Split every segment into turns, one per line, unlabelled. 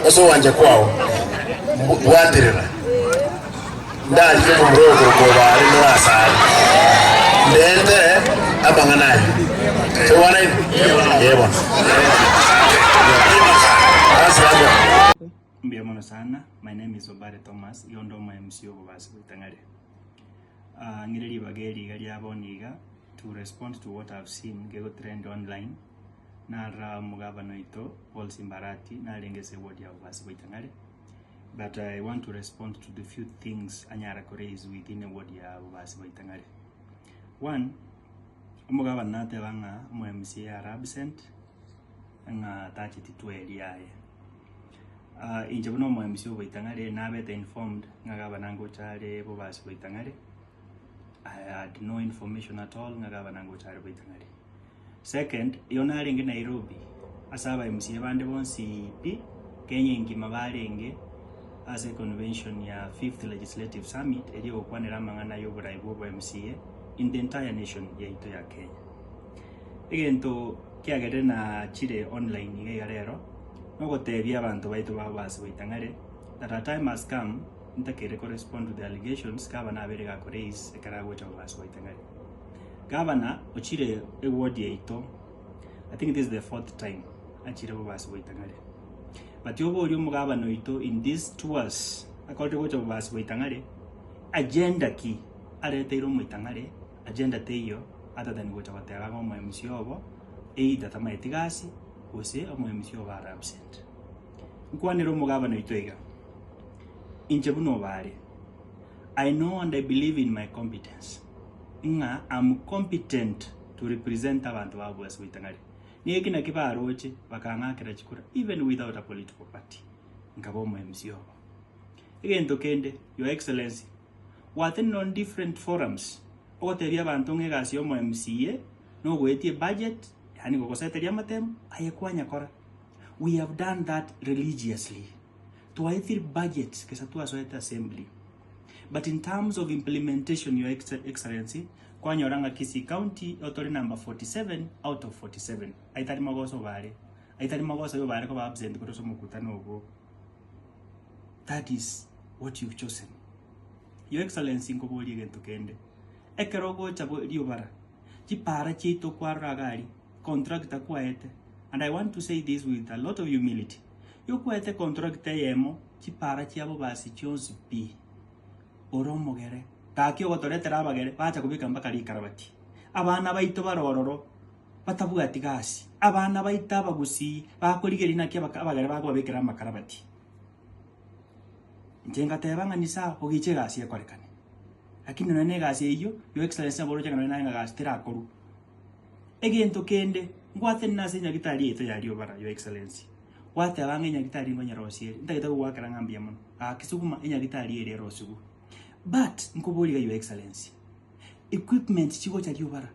Ase ogwancha kwao, mbwaterera, ndarike omomura oyo korokwa Obaare nore asare, ndentere amang'ana ayio. Toigwanaine? Ee bono.
Mbuya mono sana, my name is Obare Thomas, igo onde omo MC obobasi bwa Itang'are. Ah, ng'ire ribaga eri iga ria bono iga to respond to what I've seen gegotrend online, narora omogabana oito Paul Simbarati narenge ase eward ya obobasi bwa Itang'are, but I want to respond to the few things anyara koraise within eward ya obobasi bwa Itang'are. One, omogabana nateba ng'a omo MCA are absent, ng'a tacheti tweri yaye. Ah, inche buna omo MC oboitang'are nabete informed ng'a gavana ngocha are bobasi boitang'are. I had no information at all ng'a gavana ngocha are boitang'are. Second, igo narenge Nairobi ase aba MCA bande bonsi pi Kenya engima barenge ase convention ya fifth legislative summit eria egokwanera amang'ana ya oborai bwa obo MCA in the entire nation yaito ya Kenya. Egento kiagerire nachire online iga iga rero, nogotebia abanto baito ba bobasi goita ng'are, that a time has come ntakeire ko respond to the allegations gavana abeire gako raise ekero agocha bobasi goita ng'are. Gavana ochire eward yaito, I think this is the fourth time achire bobasi goita ng'are. But oborie omogabana oito in these tours akorire gocha bobasi goita ng'are, agenda ki areteire omoita ng'are, Agenda teiyo other than gocha goteba ng'a omo MC obo either tamaeti gasi gose omo MC obo are absent. Nkwanere omogabana oito iga, inche buna obare, I know and I believe in my competence ng'a am competent to represent abanto ba Bobasi Goitang'ari. Neki naki baroche bakang'akera chikura even without a political party, nkaba omo MC obo. Egento kende, Your Excellency, Gwatenena on different forums ogotebia abanto ng'a egasi ya omo MCA nogoetia ebudget yaani gogoseteria amatemo aye kwanyakora. We have done that religiously. Twaetire budgets gesa twasoete assembly. But in terms of implementation your excellency kwanyora ng'a Kisii county otore number 47 out of 47. Aye tari magoso obare. Aye tari magoso aye obare koba absent korwa ase omokutano obo. That is what you've chosen. Your Excellency nkoborie egento kende, ekero ogocha bo riobara, chipara chiaito kwarora iga aria, contractor kwaete, and I want to say this with a lot of humility, yokwaete contractor eyemo chipara chiabo basi chionsi pi, ore omogere, gaki ogotoretera abagere bacha kobeka mpaka rikarabati, abana baito bare ororo batabwati gasi, abana baito abagusii bakorigereria naki abagere bakobabekera amakarabati. Inche ngateba ng'a nisawa, ogiche egasi ekorekane. Lakini nonya na egasi eyio, Your Excellency nabo oroche ng'a nonya naye ng'a gasi terakorwa. Egento kende, ngwatenene ase enyagitari yaito ya Riobara, Your Excellency, gwateba ng'a enyagitari nkonyerosia ere, ntagete gogoakera ng'a mbuya mono, gaki suguma enyagitari ere erosigwe. But, nkoboria iga Your Excellency, equipment chigocha Riobara,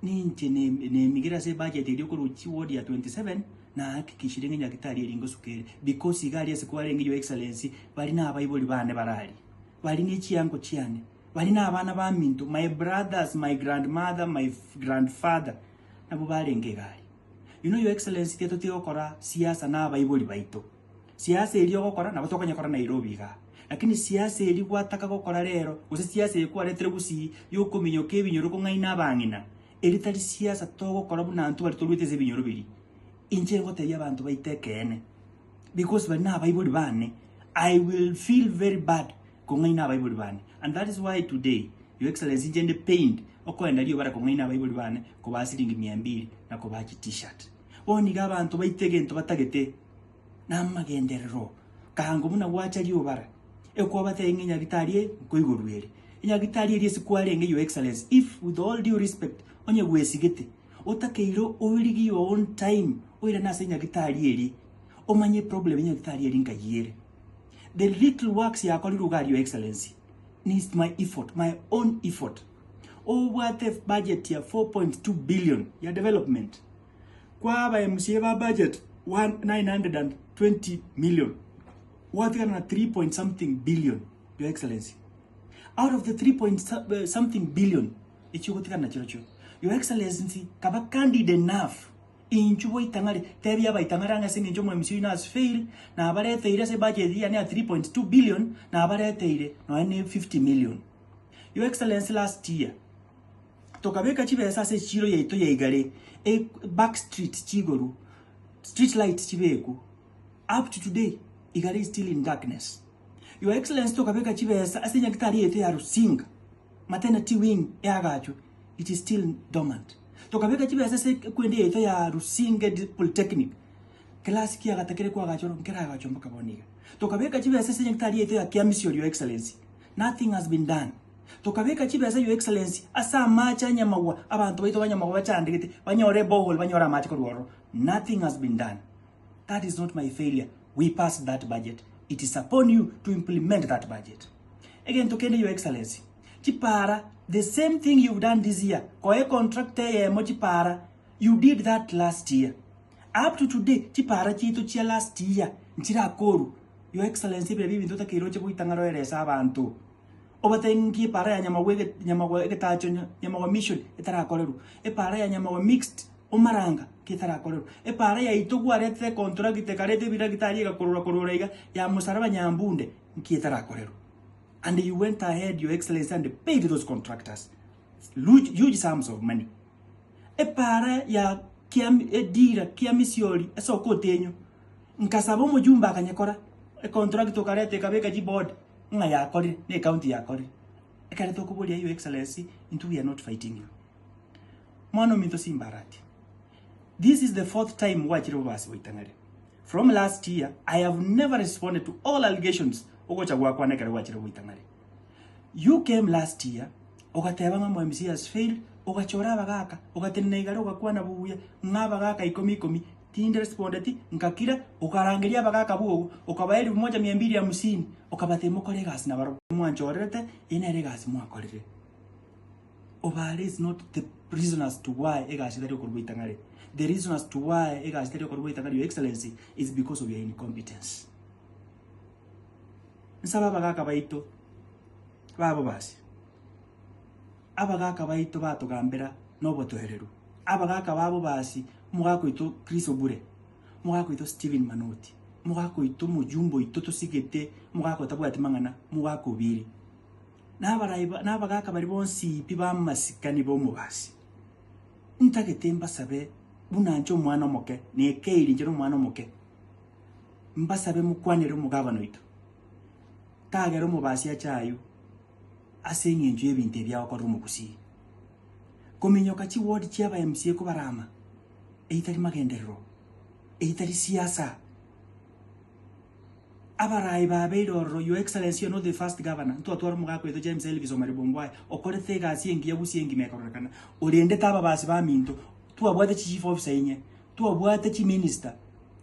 Ninche nemigire ase ebudget eria okorwa chiward ya 27 nahakikishire ng'a enyagitari eria ngosuka ere because iga aria ase kwarenge your excellency baria na abaibori bane bare aria, baria ne chiango chiane, baria na abana baminto, my brothers, my grandmother, my grandfather nabwo barenge iga aria. You know your excellency tiga totige gokora siasa na abaibori baito. Siasa eria ogokora nabo tokonyekora Nairobi igaa, lakini siasa eria gwataka gokora rero gose siasa eye kwaretire gusii yokominyoka ebinyoro kong'aina abang'ina, eria tari siasa togokora buna intwe baria toruete ase ebinyoro biria. Inche ngotebia abanto baito ekeene, because baria na abaibori bane, I will feel very bad kong'aina abaibori bane and that is why today your excellency inche nde pained okoenda riobara kong'aina abaibori bane kobaa siringi mia mbili na kobaa chi t-shirt. Bono iga abanto baito egento batagete. namagenderero, kango buna gwacha riobara, ekwabatebia ng'a enyagitari eye nkoigorwa ere. Enyagitari eria ase kwarenge your excellency, if with all due respect, onye gwesigete, otakeire origie your own time oirane ase enyagitari eria, omanye eproblem ya enyagitari eria nkai ere. The little works yakorirwe iga aria your excellency, needs my effort, my own effort. Obwate budget ya 4.2 billion ya development. Kwaba MCA ba budget 920 million gwatigana na 3 point something billion your excellency out of the 3 point something billion echi ogotigana nachirochio your excellency kaba candid enough Inchuo boitang'are, tebia abaitang'are ang'e ase engencho omo-MC oino has failed, nabareteire ase ebudget yane ya 3.2 billion, nabareteire nonya ne 50 million. Your Excellency last year, tokabeka chibesa ase echiro yaito ya Igare, e back street chigoru, street lights chibekwu, up to today Igare is still in darkness. Your Excellency tokabeka chibesa ase enyagitari yaito ya Rusinga, maternity wing eagachwe, it is still dormant. Tokabeka chibesa ase ekwende yaito ya Rusinga Polytechnic, class kiagatakire koagachwa oro nkeragachwa mpaka bono iga. Tokabeka chibesa ase enyagitari yaito ya Kiamisiori Your Excellency, nothing has been done. Tokabeka chibesa Your Excellency ase amache a Nyamagwa, abanto baito ba Nyamagwa bachandegete, banyore eborehole banyore amache korwa ororo, nothing has been done. That is not my failure, we passed that budget, it is upon you to implement that budget. Egento kende Your Excellency, chipara, the same thing you've done this year, koa econtract eyemo chipara, you did that last year. Up to today, chipara chiaito chia last year nchirakorwa. Your Excellency ebiria bia ebinto otakeire oche goitang'ara oerese abanto. Obatebie ng'aki epara ya Nyamagwa ege Nyamagwa egetacho Nyamagwa mission etarakorerwa, epara ya Nyamagwa mixed omaranga ki etarakorerwa, epara yaito gwaretete econtractor ekareta ebiragita egakorora korora iga ya mosaraba Nyambunde nki etarakorerwa. And you went ahead your excellency and paid those contractors huge, huge sums of money. Epara ya kia edira kia misiori ase okotenyo nkasaba omojumbe akanyekora econtractor okareta ekabeka chiboard ng'a yakorire na ecounty yakorire. Ekero tokoboria your excellency intwe we are not fighting you. Mwana ominto Simbarati, this is the fourth time gwachire bobasi goitang'aria. From last year I have never responded to all allegations ogocha gwakwana ekero gwachire goitang'aria. You came last year ogateba ng'a MMC has failed, ogachora abagaka, ogatenena igare ogakwana buya ng'a abagaka ikomi ikomi, tindi respondeti, nkakira, okarangeria abagaka bwogo, okabaa elfu moja mia mbili hamsini, okabatebia mokore egasi nabarobwo. Mwanchorerete, eye nere egasi mwakorire. Obare is not the reason as to why egasi etari gokorwa goitang'are. The reason as to why egasi etari gokorwa goitang'are your excellency is because of your incompetence. Nsabe abagaka baito babo basi, abagaka baito batogambera nobotoereru, abagaka babo basi, omogaka oito Chris Obure, omogaka oito Stephen Manoti, omogaka oito omojumbe oito tosigete, omogaka otabwati mang'ana, omogaka Obiri. Nabarai ba nabagaka baria bonsi pi b'amasikani b'omobasi, ntagete mbasabe buna inche omwana omoke, nekeiri inche nomwana omoke, mbasabe mokwanere omogabana oito, tagera omobasi ache aywo ase eng'encho y'ebinto ebi agokorera omogusii. Kominyoka chiward chia aba MCA kobarama, eyio tari magenderero, eyio tari siasa. Abarai babeire ororo, Your Excellency you are not the first governor, ntwatware omogaka oito James Elvis Omari Bongwae, okorete egasi engiya gusii engima ekororekana, orendete ababasi baminto, twabwate chi chief officer inye, twabwate chi minister,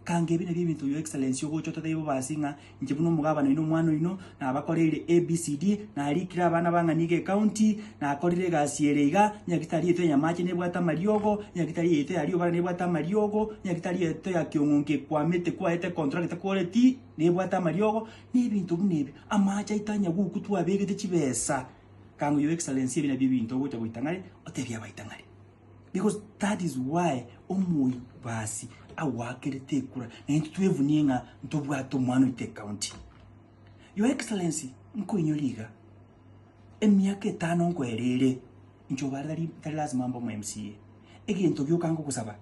kanga ebi nabio ebinto Your Excellency ogocha ototebie bobasi ng'a inche buna omogabana oino omwana oino, nabakoreire ABCD, narikire abana bang'ani iga ecounty, nakorire egasi ere iga, nyagitari yaito ya Nyamache nebwate amariogo, nyagitari yaito ya Riobara nebwate amariogo, nyagitari yaito ya Kiong'ongo ekwamete kwaete contract ekoreti nebwate amariogo, na ebinto buna ebi. Amache aito anyaguku twabegete chibesa, kang'u your excellency ebi nabio ebinto ogocha goitang'are otebie abaitang'are. Because that is why omoibasi agoakerete ekura, na intwe twevunie ng'a ntobwate omwana oito ecounty. Your excellency, nkoinyore iga. Emiaka etano nkoera ere, inche obare tari tari lasima mbe omo MCA. Egento gioka ngogosaba,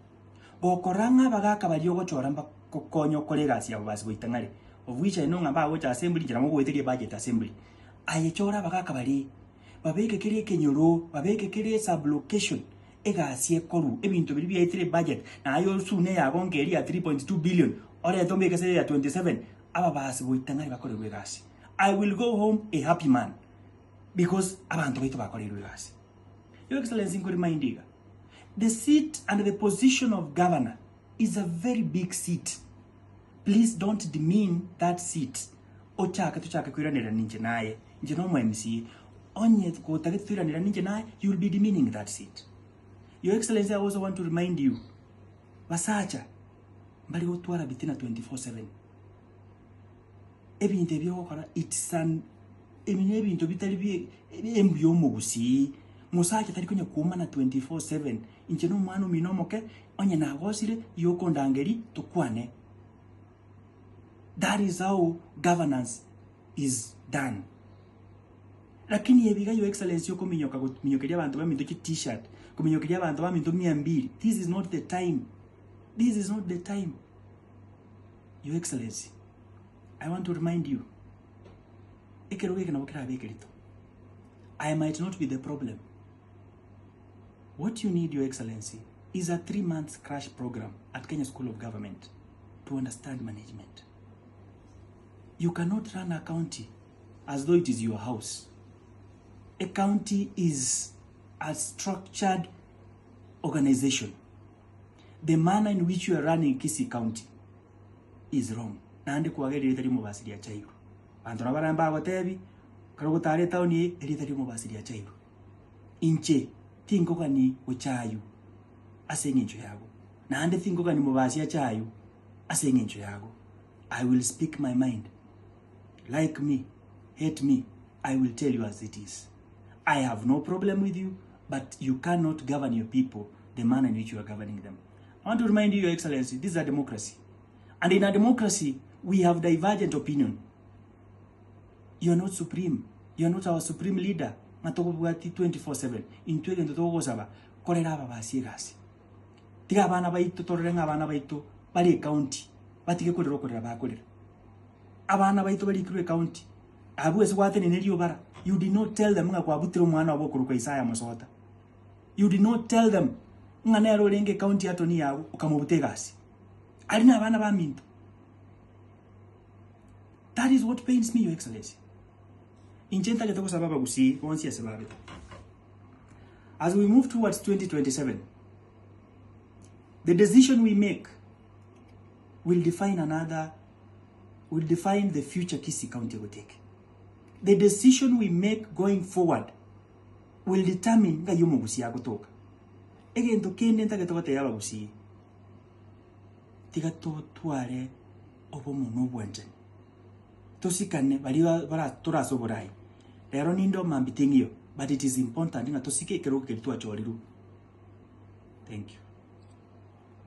gokora ng'a abagaka baria ogochora mbagokonye okore egasi yabo basi goita ng'are, of which I know ng'a mbagocha assembly inche nabo ngogoeteria ebudget assembly. Aye chora abagaka baria, babeke kera ekenyoro, babeke kera esublocation, egasi ekorwe, ebinto biria biaetire ebudget, naye osune eyago nka eria ya 3.2 billion, orete obeke ase eya 27, ababasi goita ng'are bakorerwe egasi. I will go home a happy man because abanto baito bakoreirwe egasi. Your Excellency nkoremind iga, the seat and the position of governor is a very big seat. Please don't demean that seat. Ochake tochake koiranerera ninche naye, inche nomo MCA, onye gotagete toiranerera ninche naye, you will be demeaning that seat. Your Excellency I also want to remind you, basacha mbari gotwara bitina 24/7. Ebinto ebi ogokora it's an ebi nebinto bitari bie embu ya omogusii. Mosacha tari konya koumana 24/7, inche na omwana omino omoke, onye nagosire, igo okondangeria tokwane. That is how governance is done. Lakini ebi iga your excellency okominyoka gominyokeria abanto baminto chi t-shirt, kominyokeria abanto baminto mia mbili, this is not the time, this is not the time. Your excellency, I want to remind you, ekerogo eke nabo kerabe ekerito. I might not be the problem. What you need, Your Excellency, is a 3 months crash program at Kenya School of Government to understand management. You cannot run a county as though it is your house. A county is a structured organization. The manner in which you are running Kisii County is wrong. Naende kwagerire erieta ri'omobasi riachairwe. Abanto nabo barabwo mbagotebi, ekero ogotara etaoni eye, erieta ri'omobasi riachairwe. Inche tinkogani gochaywa ase eng'encho yago, naende tinkogani mobasi achaywe ase eng'encho yago. I will speak my mind. Like me, hate me, I will tell you as it is. I have no problem with you, but you cannot govern your people the manner in which you are governing them. I want to remind you, Your Excellency, this is a democracy. And in a democracy, we have divergent opinion. You are not supreme. You are not our supreme leader. Ng'a tokobwati 24/7. Intwe egento togosaba, korera ababasi egasi. Tiga abana baito torore ng'a abana baito bare ecounty, batige korera okorera bakorera. Abana baito barikirwe ecounty, abwo ase gwatenena eriobara, you did not tell them ng'a kwabutire omwana obo okorokwa Isaiah Mosota. You did not tell them ng'a nere orenge ecounty attorney yago okamobuta egasi. Aria na abana baminto. That is what pains me, Your Excellency. Inche ntagete gosaba abagusii bonsi ase babete. As we move towards 2027, the decision we make will define another will define the future Kisii County will take. The decision we make going forward will determine ng'ai omogusii agotoka. Egento kende ntagete gotebia abagusii, tiga totware obomo na obwanchani, tosikane baria bara tore ase oborai. Rero ninde omambia ting'iyo, but it is important ng'a tosike ekerogo keria twachorirwe. Thank you.